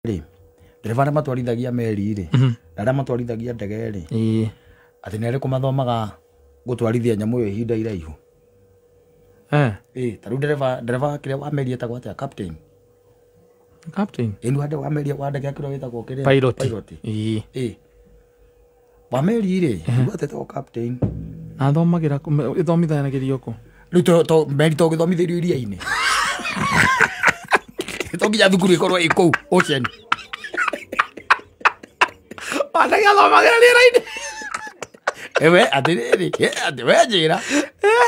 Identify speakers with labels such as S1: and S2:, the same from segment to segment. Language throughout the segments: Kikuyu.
S1: Rĩ, ndereba arĩa matwarithagia meri rĩ, na arĩa matwarithagia ndege rĩ, atĩ nĩ arĩkũ mathomaga gũtwarithia nyamũ ĩyo ihinda iraihu? Ĩ ta rĩu ndereba, ndereba kĩrĩa wa meri etagwo atĩa? Captain?
S2: Captain.
S1: Ĩ nĩ wa meri, wa ndege kĩrĩa wĩtagwo kĩrĩa?
S2: Pilot.
S1: Pilot.
S2: Ĩĩ.
S1: Ĩ wa meri rĩ, nĩguo atetagwo captain.
S2: Athomagĩra kũ? Ĩthomithanagĩrio kũ?
S1: Rĩu to meri to gĩthomithĩrio iria-inĩ, to nginya thukuru ĩkorwo ĩ kũu ocean.
S2: Wandege athomagĩra rĩera-inĩ.
S1: Ewe atĩrĩrĩ, atĩ we njĩra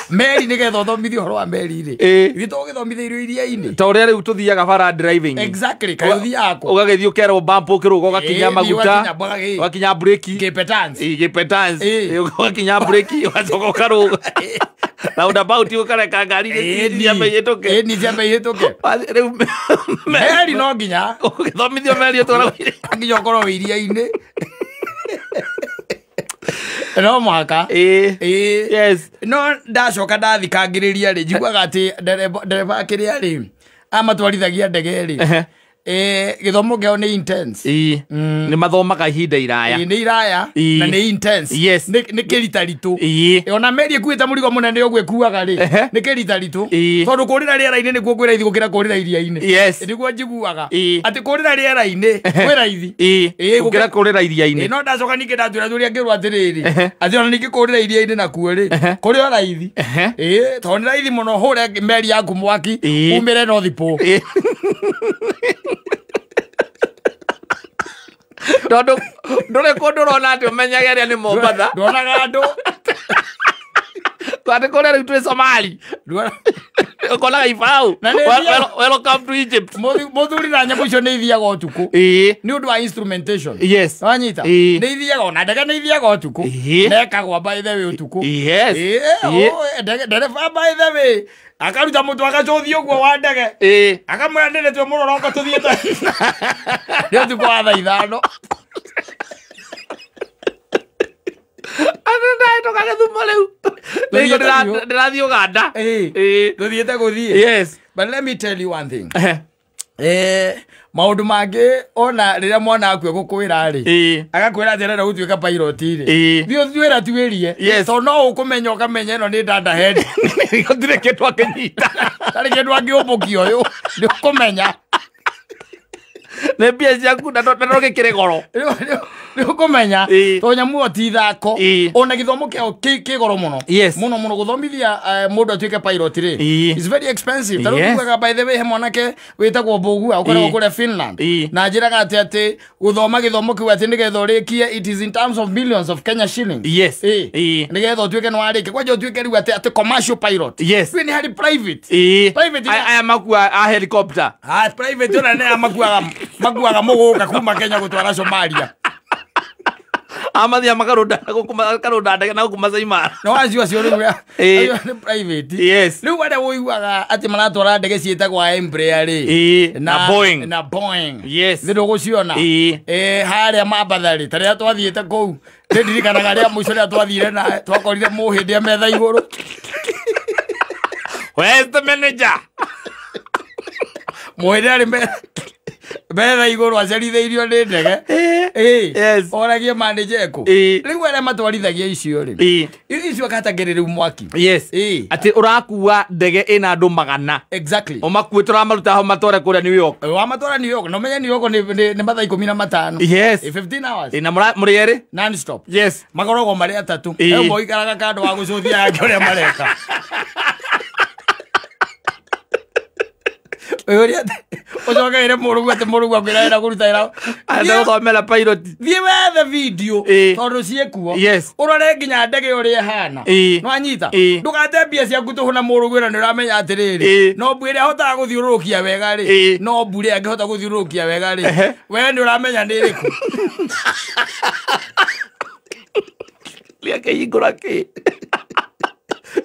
S1: meri nĩgetha ũthomithio ũhoro wa meri rĩ, ithuĩ to gĩthomithĩirio iria-inĩ.
S2: Ta ũrĩa rĩu tũthiaga bara driving.
S1: Exactly, kaĩ ũthiaga kũ?
S2: Ũgagĩthiĩ ũkerwo bump ũkĩrũga, ũgakinya maguta.
S1: Ũgakinya mbwaga.
S2: Ũgakinya breki.
S1: Kĩpetans.
S2: Ĩ, gĩpetans.
S1: Ĩ.
S2: Ũgakinya breki, ũgacoka ũkarũga roundabout, ũkareka ngari ciambe ihĩtũke.
S1: Ĩni ciambe ihĩtũke.
S2: Rĩu
S1: meri no nginya
S2: ũgĩthomithio meri ũtwaragwo iria.
S1: Nginya ũkorwo wĩ iria-inĩ, no mũhaka.
S2: Ĩ.
S1: Ĩ.
S2: Yes.
S1: No ndacoka ndathikangĩrĩria rĩ, njiguaga atĩ ndereba kĩrĩa rĩ amatwarithagia ndege rĩ, gĩthomo kĩao nĩ intense.
S2: Ĩ, nĩ mathomaga ihinda iraya.
S1: Ĩ, nĩ iraya. Na nĩ intense. Nĩ kĩritaritũ. Ona meri ĩkuĩte mũrigo mũnene ũguo ĩkuaga rĩ, nĩ kĩritaritũ. Tondũ kũrĩra rĩera-inĩ nĩkuo kwĩ raithi gũkĩra kũrĩra iria-inĩ. Nĩguo njiguaga atĩ kũrĩra rĩera-inĩ kwĩ raithi.
S2: Ĩ, gũkĩra kũrĩra iria-inĩ.
S1: No ndacoka ningĩ ndatwĩra tũrĩa ngĩrwo atĩrĩrĩ, atĩ ona ningĩ kũrĩra iria-inĩ nakuo rĩ, kũrĩ o raithi. Ĩ, tondũ nĩ raithi mũno hũre meri yaku mwaki umĩre North Pole.
S2: Tondũ ndũrĩ kũndũ ũrona atĩ ũmenyage ĩrĩa nĩ Mombatha.
S1: Nduonaga andũ.
S2: Atĩ kũrĩa rĩu twĩ Somali, ũkonaga ibaũ.
S1: Na nĩ
S2: Welcome to Egypt.
S1: Mũthuri na nyamũ icio nĩ ithiaga ũtukũ nĩ ũndũ wa instrumentation. Wanyita? Nĩ ithiaga, ona ndege nĩ ithiaga ũtukũ. Na ĩkagwa by the way ũtukũ. Ndereba by the way akaruta mũtwe agacũthia ũguo wa ndege, akamwĩra ndĩrĩ twĩ mũroroko tũthiĩte nĩ ũtukũ wa thaa 5.
S2: Andũ ndahĩtũka Gĩthumo rĩu.
S1: Tũthiĩte
S2: Rĩu ndĩrathiĩ Uganda.
S1: Tũthiĩte gũthiĩ. But let me tell you one thing. Maũndũ mangĩ ona rĩrĩa mwana akue gũkwĩra rĩ, agakwĩra atĩ arenda gũtuĩka pilot rĩ, thiĩ ũtwĩra tuĩrie. Tondũ no ũkũmenya, ũkamenya ĩno nĩ dunderhead.
S2: Gũtirĩ kĩndũ akĩnyita.
S1: Tarĩ kĩndũ angĩũmbũkia ũyũ nĩ ũkũmenya.
S2: Nĩ mbia ciaku na ndũgĩkĩrĩ goro.
S1: Nĩ ũkũmenya. Tondũ nyamũ ĩyo ti ithako. Ona gĩthomo kĩao kĩ goro mũno. Mũno mũno gũthomithia mũndũ atuĩke pilot rĩ, is very expensive. Ta rĩu njugaga by the way he mwanake wĩtagwo Mbũgua ũkoragwo kũrĩa Finland, na njĩraga atĩ gũthoma gĩthomo kĩu atĩ nĩgetha ũrĩkie, it is in terms of millions of Kenya shillings. Nĩgetha ũtuĩke nĩ warĩkia kwanja ũtuĩke rĩu atĩ commercial pilot. Rĩu nĩ harĩ private. Private.
S2: Aya makua a helicopter.
S1: Ah, private ona nĩ aya makuaga mũgũka kuma Kenya gũtwara Somalia.
S2: Amathia makarunda gũkũ, makarunda ndege na gũkũ Masai Mara.
S1: No acio rĩu acio nĩ private. Rĩu arĩa ũiguaga atĩ maratwara ndege ciĩtagwo Embraer rĩ,
S2: Na Boeing.
S1: Na Boeing. Nĩ ndũgũciona. Harĩa Mambatha rĩ, ta rĩrĩa twathiĩte kũu, nĩ ndirikanaga rĩa mũico rĩrĩa twathire na twakorire mũhĩndĩ metha igũrũ.
S2: Where's the manager?
S1: Mũhĩndĩ arĩ metha igũrũ acerithĩirio nĩ ndege. Oragie manager ekũ. Rĩu arĩa matwarithagia icio rĩ, icio akatangĩrĩ rĩu mwaki.
S2: Atĩ ũrakua ndege ĩna andũ 100. Ũmakuĩte, ũramaruta ho matware kũrĩa New York.
S1: Wamatwara New York, no menye New York nĩ mathaa 15. 15 hours.
S2: Na mũrĩ erĩ?
S1: Non stop. Makoragwo marĩ atatũ. Ũmwe ũikaraga kando wa gũcũthia yake ũrĩa mareka. Ũrĩa ũcokeire mũrũgu atĩ mũrũgu akwĩra wĩra kũruta wĩra.
S2: Arenda gũthomera pilot.
S1: Thiĩ wethe video tondũ ciĩkuo. Ũrore nginya ndege ũrĩa ĩhana. Nĩwanyita? Ndũgate mbia ciaku tũhũ na mũrũgu ĩno nĩ ũramenya atĩrĩrĩ, no mbu ĩrĩa ahotaga gũthiũrũrũkia wega rĩ, no mbu ĩrĩa angĩhota gũthiũrũrũkia wega rĩ, we nĩ ũramenya nĩ ĩrĩkũ.
S2: Rĩakĩhingũra kĩ?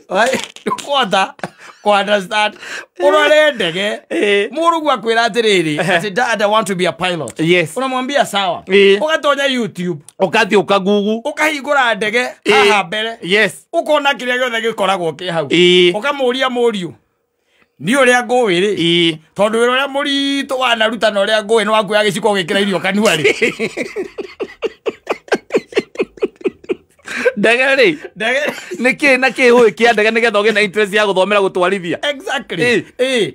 S1: Ai, ndũkũhota kũ understand. Ũrore ndege. Mũrũgu akwĩra atĩrĩrĩ, atĩ dad, I want to be a pilot. Unamwambia sawa. Ũgatonya YouTube.
S2: Ũgathiĩ ũkagugu.
S1: Ũkahingũra ndege haha mbere. Ũkona kĩrĩa gĩothe gĩkoragwo kĩ hau. Ũkamũria mũriũ, Ni uria ngũĩ rĩ. Tondũ wĩra ũrĩa mũritũ wanaruta na ũrĩa ngũĩ nĩ wakuoya gĩciko ũgĩkĩra irio kanua rĩ.
S2: Ndege rĩ. Ndege nĩ kĩ na kĩ ũĩ kĩa ndege nĩgetha ũgĩe na interest ya gũthomera gũtwarithia.
S1: Exactly.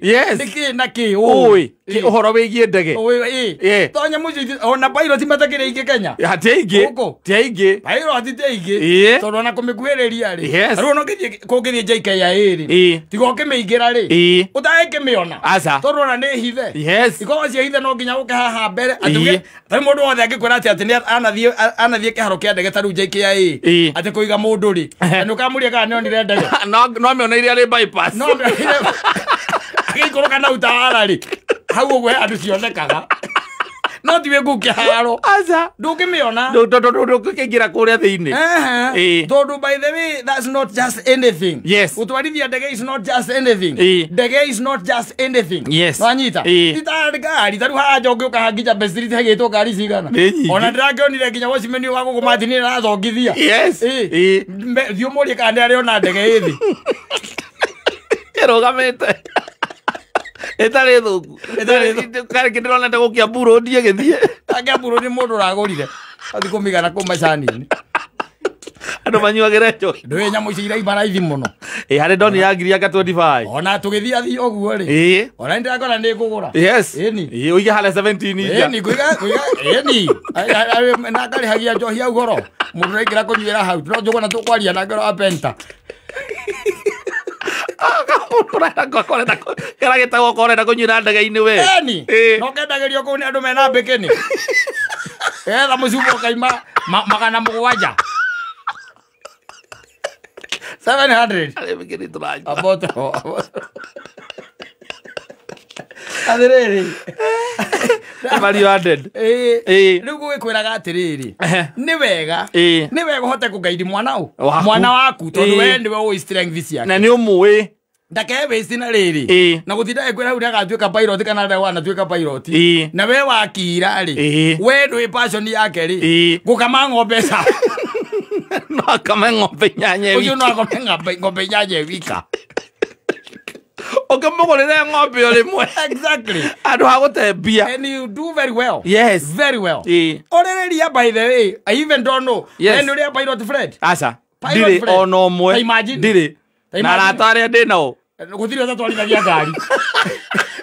S2: Yes.
S1: Nĩ kĩ na kĩ ũĩ
S2: ũhoro wĩgiĩ ndege.
S1: Ũĩ. To nyamũ icio ona pilot matakĩrĩ aingĩ Kenya.
S2: Ti aingĩ. Ti aingĩ.
S1: Pilot ti aingĩ. Tondũ ona kũmĩkuhĩrĩria rĩ. Rĩu ona ũngĩthiĩ kũngĩthiĩ JKIA rĩ. Tiga ũkĩmĩingĩra rĩ. Ũtangĩkĩmĩona.
S2: Aca.
S1: Tondũ ona nĩ hithe.
S2: Yes.
S1: Ikoragwo ciĩ hithe no nginya ũke haha mbere. Atĩ tarĩu mũndũ wothe angĩkwĩra atĩ atĩ nĩ anathiĩ kĩharo kĩa ndege tarĩu JKIA. Atĩ kũiga mũndũ rĩ. Na nĩũkamũria kana nĩonire ndege.
S2: No mĩoneire arĩ bypass.
S1: No agĩikũrũka na Utawala rĩ. Hau ũguo he andũ cionekaga. No ti wĩ kũu kĩharo.
S2: Aca.
S1: Ndũngĩmĩona.
S2: Ndũngĩkĩingĩra kũrĩa thĩinĩ.
S1: Tondũ by the way, that's not just anything.
S2: Yes.
S1: Gũtwarithia ndege is not just anything. Ndege is not just anything.
S2: Yes.
S1: Wanyita? Ti ta ngari, ta rĩu haha nja ũngĩũka haha nginya Best Street hagĩtwo ngari cigana. Ona ndĩrakĩonire nginya watchman wa gũkũ Martin arathongithia.
S2: Yes.
S1: Thiĩ ũmũrie kana nĩ arĩona ndege ĩ thĩ.
S2: Ĩrũgamĩte. Ĩtarĩ thũku. Karĩ ndĩrona ta gũkia Burundi ĩgĩthiĩ.
S1: Akia Burundi mũndũ ũragũrire. Athiĩ kũmĩigana kũu macani-inĩ.
S2: Andũ manyuagĩra njohi.
S1: Ndũĩ nyamũ ici iraima raithi mũno.
S2: Harĩ ndoni ya ngiri anga 25.
S1: Ona tũgĩthiĩ athiĩ ũguo rĩ. Ona nĩndĩrakora nĩ ngũgũra.
S2: Yes.
S1: Ĩni.
S2: Ũige harĩa 17 inja.
S1: Ĩni ngũiga ĩni. Na ngarĩhagia njohi hau goro. Mũndũ ũraingĩra kũnyuĩra hau. No njũgũ na tũkwaria nake wa Penta.
S2: Kara gĩtagwo korenda kũnyuĩra ndege-inĩ we.
S1: Ĩni. No kendagĩrio kũu nĩ andũ mena mbĩkĩni. Etha mũcuba ũkaima 700. 700.
S2: Arĩ mbĩkĩni tũranyua.
S1: Aboto. Atĩrĩrĩ.
S2: Value added.
S1: Rĩu gũgĩkwĩraga atĩrĩrĩ. Nĩ wega. Nĩ wega ũhote kũgaidi mwana ũ. Mwana waku tondũ we nĩwe ũĩ strength ciake.
S2: Na nĩ ũmũĩ.
S1: Ndake waste na rĩrĩ. Na gũtinda ĩkwĩra hau nĩagatuĩka pilot kana ndanatuĩka pilot. Na we wakira rĩ. We ndũĩ passion yake rĩ. Gũkama ng'ombe ca.
S2: No akame ng'ombe inyanya
S1: wika. Ũcio no akame ng'ombe inyanya wika.
S2: Ũkĩmũgũrĩre ng'ombe o rĩmwe.
S1: Exactly.
S2: Andũ ha gũte mbia.
S1: And you do very well.
S2: Yes.
S1: Very well.
S2: Ũrĩrĩria
S1: by the way, I even don't know.
S2: Yes.
S1: Nĩ ũrĩa pilot Fred?
S2: Aca. Ndirĩ ona ũmwe. Ndirĩ. Na arata arĩa ndĩ nao.
S1: Gũtirĩ ũtatwarithagia ngari.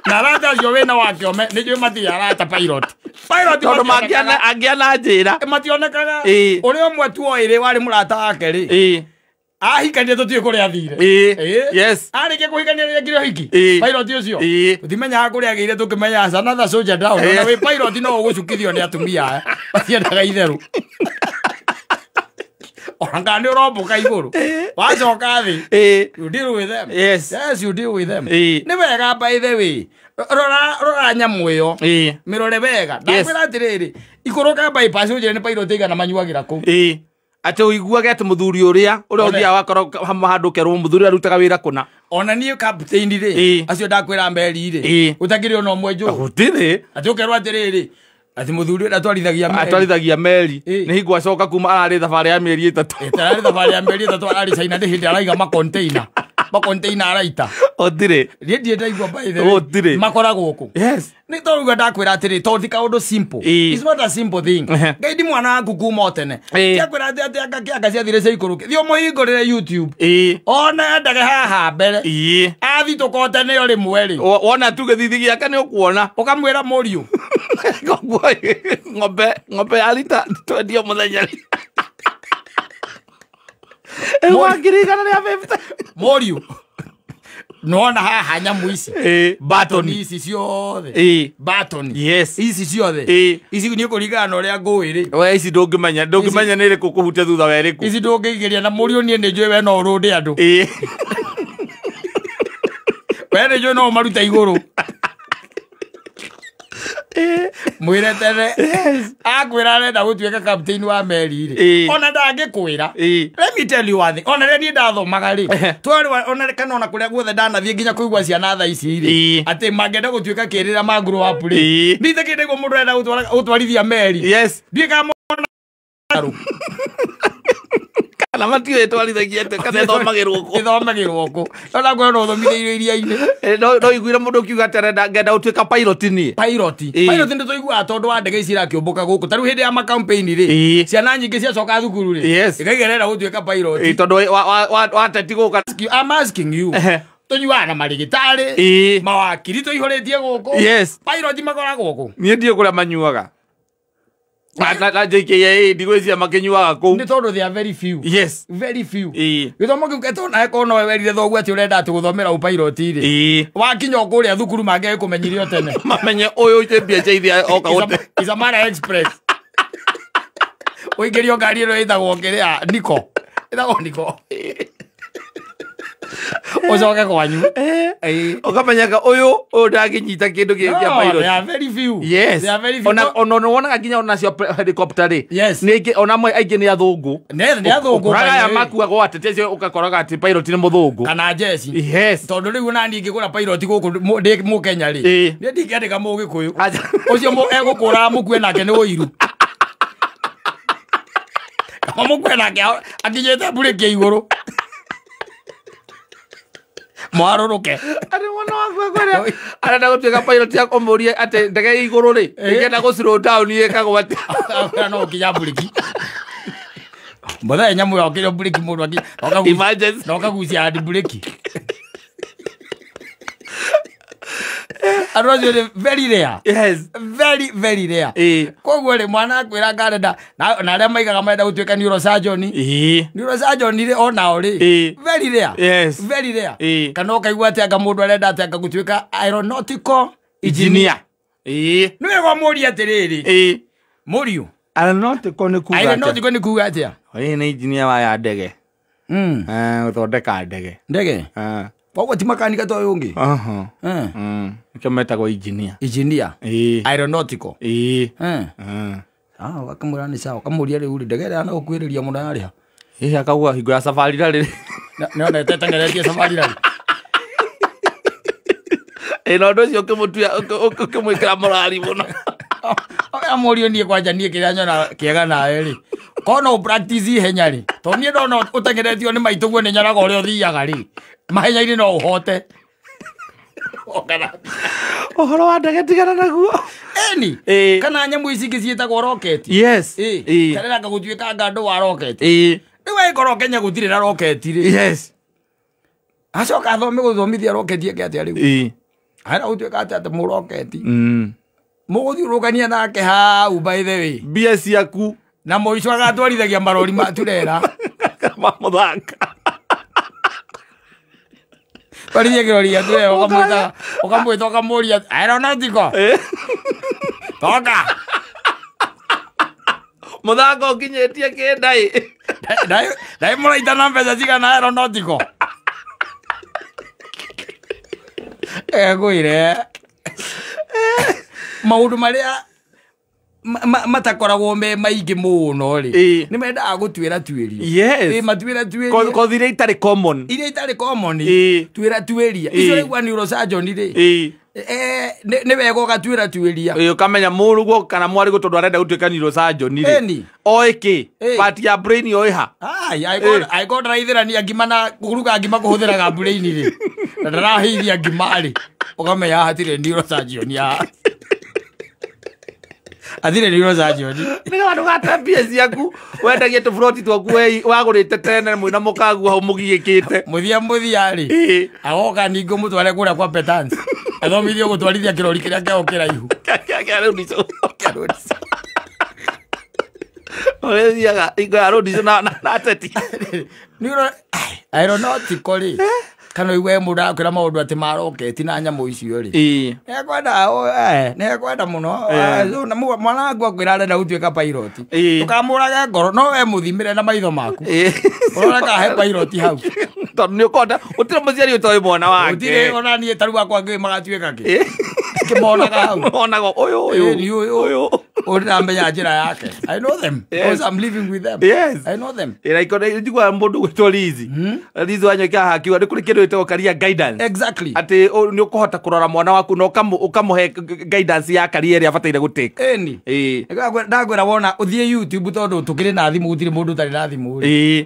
S1: Na arata acio wĩna wake ome nĩ njũĩ matirĩ arata pilot. Pilot
S2: tondũ angĩana njĩra.
S1: Mationekaga. Ũrĩa ũmwe tuoĩ rĩ warĩ mũrata wake rĩ. Ahikania tũtiũĩ kũrĩa athire.
S2: Yes.
S1: Arĩkia kũhikania nĩekire ũhiki. Pilot ũcio. Tũtimenyaga kũrĩa agĩire tũkĩmenya aca another soldier down. Ona wĩ pilot no ũgũcukithio nĩ atumia aya. Matiendaga itherũ. Ona kana nĩ ũrombũka igũrũ. Wacoka thĩ. You deal with them.
S2: Yes.
S1: Yes, you deal with them. Nĩ wega by the way. Rora nyamũ ĩyo. Mĩrore wega. Ndakwĩra atĩrĩrĩ, ikũrũka bypass ũnjĩre nĩ pilot ĩigana manyuagĩra kũu.
S2: Atĩ ũiguage atĩ mũthuri ũrĩa ũthiaga wakorwo handũ ũkerwo mũthuri arutaga wĩra kũna.
S1: Ona niĩ captain rĩ, acio ndakwĩra meri rĩ, gũtakĩrĩ ona ũmwe njũĩ.
S2: Gũtirĩ.
S1: Atĩ ũkerwo atĩrĩrĩ, atĩ mũthuri ũrĩa atwarithagia meri.
S2: Atwarithagia meri. Nĩ hingo acoka kuma ararĩ thabarĩ ya mĩeri 3.
S1: Ararĩ thabarĩ ya mĩeri 3 ararĩ China nĩ hĩndĩ araiga macontainer. Macontainer araita.
S2: Gũtirĩ.
S1: Niĩ ndirĩ ndaigua by the way.
S2: Gũtirĩ.
S1: Makoragwo kũ.
S2: Yes.
S1: Nĩ tondũ ndakwĩra atĩrĩ, tondũ ti kaũndũ simple. It's not a simple thing. Ngaidi mwana waku kuma o tene. Ndiakwĩra atĩ atĩ anga kĩanga ciathire cia ikũrũke. Thiĩ ũmũhingũrĩre YouTube. Ona ndege haha mbere. Athitũka o tene o rĩmwe rĩ.
S2: Wona tu gĩthithi gĩake nĩ ũkuona.
S1: Ũkamwĩra mũriũ.
S2: Ng'ombe ya rita twendio mũthenya rĩ. Ĩgwa 150.
S1: Mũriũ. Nona haha nyamũ ici.
S2: Batoni
S1: ici ciothe. Batoni.
S2: Yes.
S1: Ici ciothe. Ici nĩ kũringana na ũrĩa ngũĩ rĩ.
S2: We ici ndũngĩmenya nĩ ĩrĩkũ kũhutia thutha wa ĩrĩkũ.
S1: Ici ndũngĩingĩria na mũriũ niĩ nĩ njũĩ we no ũrũnde andũ. We nĩ njũĩ no ũmarute igũrũ. Mwĩre tene. Akwĩra arenda gũtuĩka captain wa meri rĩ. Ona ndangĩkwĩra. Let me tell you one thing. Ona rĩrĩa niĩ ndathomaga rĩ. Twarĩ ona kana ona kũrĩa guothe ndanathiĩ nginya kũigua ciana thaa ici rĩ. Atĩ mangĩenda gũtuĩka kĩrĩra ma grow up rĩ. Ndiĩ kĩndũ mũndũ arenda gũtwarithia meri.
S2: Yes.
S1: Ndiĩ kana mona
S2: Kana matiũĩ twarithagia atĩa kana ĩthomagĩrwo kũ.
S1: Ĩthomagĩrwo kũ. No nakwĩra no ũthomithĩirio iria-inĩ.
S2: No iguire mũndũ ũkiuga atĩ arenda ngenda gũtuĩka pilot niĩ.
S1: Pilot. Pilot nĩ tũiguaga tondũ wa ndege ici irakĩũmbũka gũkũ. Ta rĩu hĩndĩ ya makampeni rĩ, ciana nyingĩ ciacoka thukuru rĩ, ikaigerera gũtuĩka pilot.
S2: Tondũ wa ateti gũka.
S1: I'm asking you. Tũnyuaga na marĩgĩtarĩ, mawakiri tũihũrĩtie gũkũ.
S2: Yes.
S1: Pilot makoragwo kũ?
S2: Niĩ ndiũĩ kũrĩa manyuaga. Na JKIA ndigwĩciria makĩnyuaga kũu.
S1: Nĩ tondũ they are very few.
S2: Yes.
S1: Very few. Gĩthomo kĩu ketwo nawe korwo nowe werire thoguo atĩ ũrenda atĩ gũthomera ũpilot rĩ. Wakinya o kũrĩa thukuru mangĩagĩkũmenyirie o tene.
S2: Mamenye ũyũ ĩ mbia cia ithe oka gũte.
S1: Isamara Express. Ũingĩrio ngari ĩno ĩtagwo kĩrĩa Niko. Ĩtagwo Niko. Ũcoke kwanyu.
S2: Ũkamenyaga ũyũ ndangĩnyita kĩndũ gĩkĩ kĩa pilot.
S1: They are very few.
S2: Yes.
S1: They are very few.
S2: Ona nĩwonaga nginya ona cio helicopter rĩ.
S1: Yes.
S2: Nĩ ona amwe aingĩ nĩ athũngũ.
S1: Nĩ athũngũ.
S2: Ũkoraga aya makuagwo ateti acio ũgakoraga atĩ pilot nĩ mũthũngũ.
S1: Kana jeci.
S2: Yes.
S1: Tondũ rĩu ona niĩ ingĩgũra pilot gũkũ ndĩ Mũkenya rĩ. Niĩ ndingĩandĩka Mũgĩkũyũ. Ũcio egũkũra mũkue nake nĩ ũiru. Kama mũkue nake akinyĩte mburĩki igũrũ. Mwarũrũke.
S2: Arĩ mwana waku akwĩra arenda gũtuĩka pilot ya ũmũrie atĩ ndege igũrũ rĩ ĩngĩenda gũ slow down ĩkagwo atĩa.
S1: Akwĩra no ũkinya mburĩki. Mũthenya nyamũ ĩyo ũkĩria mburĩki mũndũ
S2: emergency
S1: na ũkagucia handi mburĩki. Andũ acio nĩ very rare.
S2: Yes.
S1: Very very rare. Koguo rĩ mwana akwĩra ngarenda na arĩa maigaga marenda gũtuĩka neurosurgeon. Neurosurgeon rĩ onao rĩ very rare.
S2: Yes.
S1: Very rare. Kana ũkaigua atĩ anga mũndũ arenda atĩ anga gũtuĩka aeronautical engineer. Nĩ wega mũrie atĩrĩrĩ. Mũriũ.
S2: Aeronautical nĩ kuga atĩa?
S1: Aeronautical nĩ kuga atĩa?
S2: Ĩĩ nĩ engineer wa ya ndege. Gũthondeka ndege.
S1: Ndege? Koguo ti makanika ta ũyũ ũngĩ?
S2: Nĩkĩo metagwo engineer.
S1: Engineer. Aeronautical. Akamwĩra nĩ sawa, akamũria rĩu rĩ ndege ĩrĩa yanagũkuhĩrĩria mũno yarĩha.
S2: Ĩĩ akauga hingo ya safari rarĩ.
S1: Nĩonete ĩteng'eretie safari rarĩ.
S2: Ĩĩ na ũndũ ũcio ũkĩmũtua ũkĩmwĩkĩra morari mũno.
S1: Amũrio niĩ kwanja niĩ kĩrĩa nyona kĩega nawe rĩ. Korwo no practice ihenya rĩ. Tondũ niĩ ndona ũteng'eretio nĩ maitũguo nĩ nyonaga ũrĩa ũthiaga rĩ. Mahenya-inĩ no ũhote.
S2: Ũhoro wa ndege tigana naguo.
S1: Ĩni. Kana nyamũ ici ingĩ ciĩtagwo rocket.
S2: Yes.
S1: Karera gũtuĩka anga andũ wa rocket. Rĩu angĩkorwo Kenya gũtirĩ na rocket rĩ.
S2: Yes.
S1: Acoka athome gũthomithia rocket ĩke atĩa rĩu. Arenda gũtuĩka atĩ atĩ mũroketi. Mũgũthiũrũkania nake hau by the way.
S2: Mbia ciaku.
S1: Na mũico agatwarithagia marori ma turera.
S2: Ma mũthanga.
S1: Twarithia kĩrori gĩa turera ũkamwĩta ũkamwĩta ũkamũria aeronautical. Toka.
S2: Mũthanga ũkinyĩtie kĩndai.
S1: Ndai mũraitana mbeca cigana aeronautical. Ngwĩre maũndũ marĩa matakoragwo me maingĩ mũno rĩ nĩ mendaga gũtuĩra tuĩria.
S2: Yes.
S1: Matuĩra tuĩria.
S2: Kothi iria itarĩ common.
S1: Iria itarĩ common. Tuĩra tuĩria. Icio ũraigua neurosurgeon rĩ. Nĩ wega ũgatuĩra tuĩria.
S2: Ũkamenya mũrũguo kana mwarĩguo tondũ arenda gũtuĩka neurosurgeon rĩ. Oĩ kĩ? Part ya brain oĩ ha?
S1: Ai, angĩkorwo ndaraithĩrania ngima na kũruga ngima kũhũthĩraga brain rĩ. Na ndarahĩithia ngima rĩ. Ũkamenya hatirĩ neurosurgeon ya. Athire neurosurgeon.
S2: Nĩgetha ndũgate mbia ciaku wendagie tũburoti twaku wagũrĩte tene mwĩna mũkaguo hau mũgiĩkĩte.
S1: Mũthia mũthia rĩ. Agoka ningĩ ũmũtware kũrĩa kwa Petans. Athomithio gũtwarithia kĩrori kĩrĩa kĩao kĩraihu.
S2: Kĩa road show. Ũrĩa thiaga hingo ya road show na ateti.
S1: Aeronautical rĩ. Kana ũigue mũndũ arakwĩra maũndũ atĩ ma rocket na nyamũ icio rĩ. Nĩekwenda mũno. Mwana waku akwĩra arenda gũtuĩka pilot. Ndũkamũrage ngoro no we mũthimĩre na maitho maku. Ũrore kana he pilot hau.
S2: Tondũ nĩ ũkona gũtirĩ mũciari ũtoĩ mwana wake.
S1: Gũtirĩ ona niĩ ta rĩu akwa ngĩũĩ magatuĩka kĩ. Kĩmonaga hau.
S2: Monaga ũyũ ũyũ.
S1: Ũyũ. Ũndĩramenya njĩra yake. I know them. Because I'm living with them.
S2: Yes.
S1: I know them.
S2: Ĩra njiguaga mũndũ gwĩtwo Liz. Liz Wanyoike haha akiuga nĩ kũrĩ kĩndũ gĩtagwo career guidance.
S1: Exactly.
S2: Atĩ nĩ ũkũhota kũrora mwana waku na ũkamũhe guidance ya career ĩrĩa abataire gũtake.
S1: Ĩni.
S2: Ĩĩ.
S1: Ndakwĩra wona ũthiĩ YouTube tondũ tũkĩrĩ na thimũ gũtirĩ mũndũ ũtarĩ na thimũ rĩ.
S2: Ĩĩ.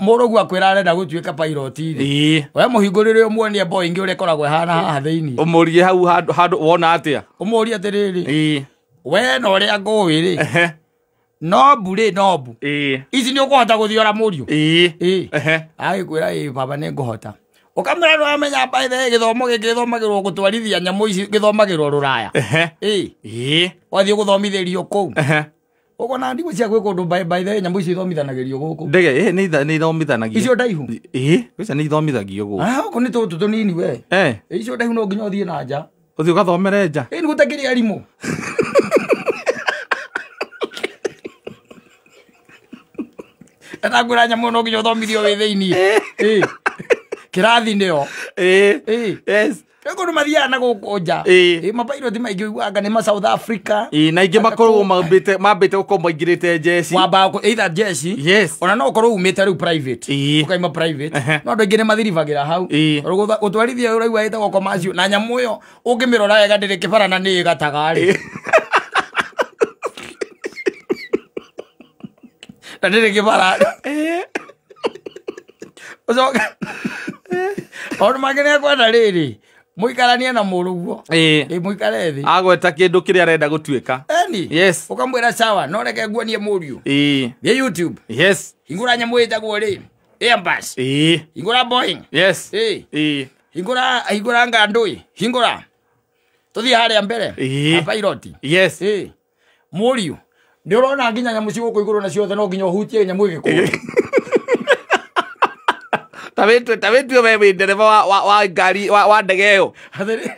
S1: Mũrũgu akwĩra arenda gũtuĩka pilot rĩ.
S2: Ĩĩ.
S1: We mũhingũrĩre ũmuonie Boeing ũrĩa ĩkoragwo ĩhana haha thĩinĩ.
S2: Ũmũrie hau handũ wona atĩa.
S1: Ũmũrie atĩrĩrĩ.
S2: Ĩĩ.
S1: We na ũrĩa ngũĩ rĩ.
S2: Ehe.
S1: Nobu rĩ nobu.
S2: Ĩĩ.
S1: Ici nĩ ũkũhota gũthiora mũriũ.
S2: Ĩĩ.
S1: Ĩĩ.
S2: Ehe.
S1: Agĩkwĩra ĩĩ baba nĩ ngũhota. Ũkamwĩra nĩwamenya by the way gĩthomo gĩkĩ gĩthomagĩrwo gũtwarithia nyamũ ici gĩthomagĩrwo rũraya.
S2: Ehe.
S1: Ĩĩ.
S2: Ĩĩ.
S1: Wathiĩ gũthomithĩrio kũu.
S2: Ehe.
S1: Ũguo na ndimũ cia gwĩ kũndũ by the way nyamũ ici ithomithanagĩrio gũkũ.
S2: Ndege ĩĩ nĩ ithomithanagio.
S1: Icio ndaihu.
S2: Ĩĩ, icio nĩ ithomithagio gũkũ.
S1: Ah, gũkũ nĩ tũtũ tũnini we.
S2: Eh.
S1: Icio ndaihu no nginya ũthiĩ na nja.
S2: Ũthiĩ ũgathomere nja.
S1: Ĩĩ nĩ gũtakĩrĩ arimũ. Ndakwĩra nyamũ no nginya ũthomithio wĩ thĩinĩ. Ĩĩ. Kĩrathi nĩyo.
S2: Ĩĩ.
S1: Ĩĩ.
S2: Yes.
S1: Kwĩ kũndũ mathiaga na gũkũ nja.
S2: Ĩĩ.
S1: Ĩĩ mapairoti maingĩ ũiguaga nĩ ma South Africa.
S2: Ĩĩ na ingĩ makoragwo mambĩte gũkorwo maingĩrĩte njeci.
S1: Wambaga either njeci.
S2: Yes.
S1: Ona no ũkorwo umĩte rĩu private.
S2: Ĩĩ.
S1: Ũkaima private.
S2: Ehe.
S1: No andũ aingĩ nĩ mathiribagĩra hau.
S2: Ĩĩ.
S1: Gũtwarithia ũraigua ĩtagwo commercial na nyamũ ĩyo ũngĩmĩrora wega ndĩrĩ kĩbara na nĩ ĩgataga rĩ. Na ndĩrĩ kĩbara.
S2: Ĩĩ.
S1: Ũcoke. Maũndũ mangĩ nĩ ekwenda rĩrĩ. Mũikaranie na mũrũguo.
S2: Ĩĩ.
S1: Ĩĩ mũikare thĩ.
S2: Agweta kĩndũ kĩrĩa arenda gũtuĩka.
S1: Eni.
S2: Yes.
S1: Ũkamwĩra sawa no reke nguonie mũriũ.
S2: Ĩĩ.
S1: Thiĩ YouTube.
S2: Yes.
S1: Hingũra nyamũ ĩtagwo rĩ. Airbus.
S2: Ĩĩ.
S1: Hingũra Boeing.
S2: Yes.
S1: Ĩĩ.
S2: Ĩĩ.
S1: Hingũra ngandũi. Hingũra. Tũthiĩ harĩa mbere.
S2: Ĩĩ.
S1: A pilot.
S2: Yes.
S1: Ĩĩ. Mũriũ. Nĩ ũrona nginya nyamũ ci gũkũ igũrũ na ciothe no nginya ũhutie nyamũ ĩgĩkũra.
S2: Ta wĩtue we wĩ ndereba wa ngari wa ndege ĩyo.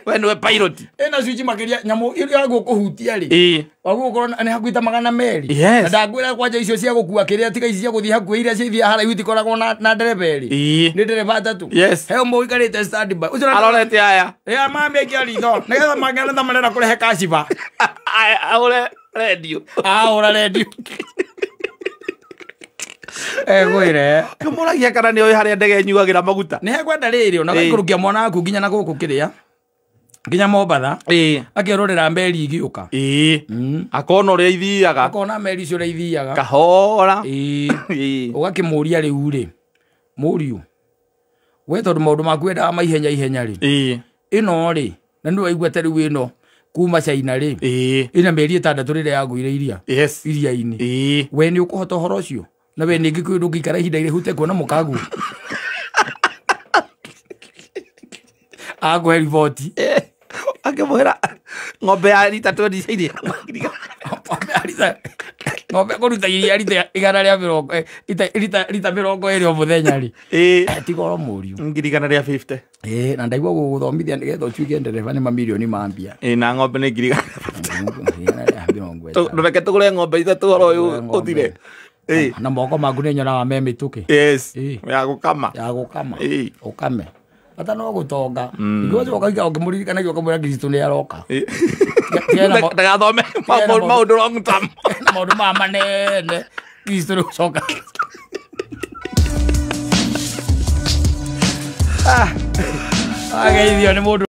S2: We nĩwe pilot.
S1: Ĩna switch makĩria nyamũ ĩrĩa gũkũhutia rĩ.
S2: Ĩĩ.
S1: Waguo ũkorwo nĩ hakuhĩ ta 200.
S2: Yes.
S1: Na ndakwĩra kwanja icio cia gũkua kĩrĩa tiga ici cia gũthiĩ hakuhĩ iria cithiaga haraihu itikoragwo na ndereba erĩ.
S2: Ĩĩ.
S1: Nĩ ndereba atatũ.
S2: Yes.
S1: He ũmwe ũikarĩte stand by. Ũcio
S2: Arorete aya.
S1: Ĩĩ mami aikia ritho. Nĩgetha mangĩona ta marenda kũrehe kaciba.
S2: Ahũre redio.
S1: Ahũra redio. Egwĩre.
S2: Kĩmũragia kana nĩ oĩ harĩa ndege ĩnyuagĩra maguta.
S1: Nĩ hekwenda rĩrĩ ona gaikũrũkia mwana waku nginya na gũkũ kĩrĩa. Nginya Mombatha.
S2: Ĩĩ.
S1: Akerorera meri igĩũka.
S2: Ĩĩ. Akona ũrĩa ithiaga.
S1: Akona meri icio ũrĩa ithiaga.
S2: Kahora.
S1: Ĩĩ.
S2: Ĩĩ.
S1: Ũgakĩmũria rĩu rĩ. Mũriũ. We tondũ maũndũ maku wendaga maihenya ihenya rĩ.
S2: Ĩĩ.
S1: Ĩno rĩ. Na nĩ waigua ta rĩu ĩno kuma China rĩ.
S2: Ĩĩ.
S1: Ĩna mĩeri 6 rĩrĩa yagũire iria.
S2: Yes.
S1: Iria-inĩ.
S2: Ĩĩ.
S1: We nĩ ũkũhota ũhoro ũcio. Na we ningĩ kwĩ ndũngĩikara ihinda iraihu ũtekuona mũkaguo. Akũhe riboti.
S2: Akĩmwĩra ng'ombe ya rita 20 iria.
S1: Ng'ombe kũruta iria rita 120 rita 20 o mũthenya rĩ.
S2: Ĩĩ.
S1: Ti goro mũriũ.
S2: 150.
S1: Ĩĩ na ndaigua gũgũthomithia nĩgetha ũtuĩke ndereba nĩ mamirioni ma mbia.
S2: Ĩĩ na ng'ombe nĩ 150. Ndũreke tũgũre ng'ombe ithatũ ũhoro ũyũ ũthire. Ĩĩ.
S1: Na moko maku nĩ nyonaga me mĩtũkĩ.
S2: Yes.
S1: Ĩĩ.
S2: Ya gũkama.
S1: Ya gũkama.
S2: Ĩĩ.
S1: Ũkame. Bata no gũtonga. Ningĩ ũcoka ũkaigua ũkĩmũririkanagia ũkamwĩra Kristo nĩ aroka.
S2: Ndagathome maũndũ wrong term.
S1: Maũndũ maya manene. Kristo nĩ gũcoka. Ageithio nĩ mũndũ.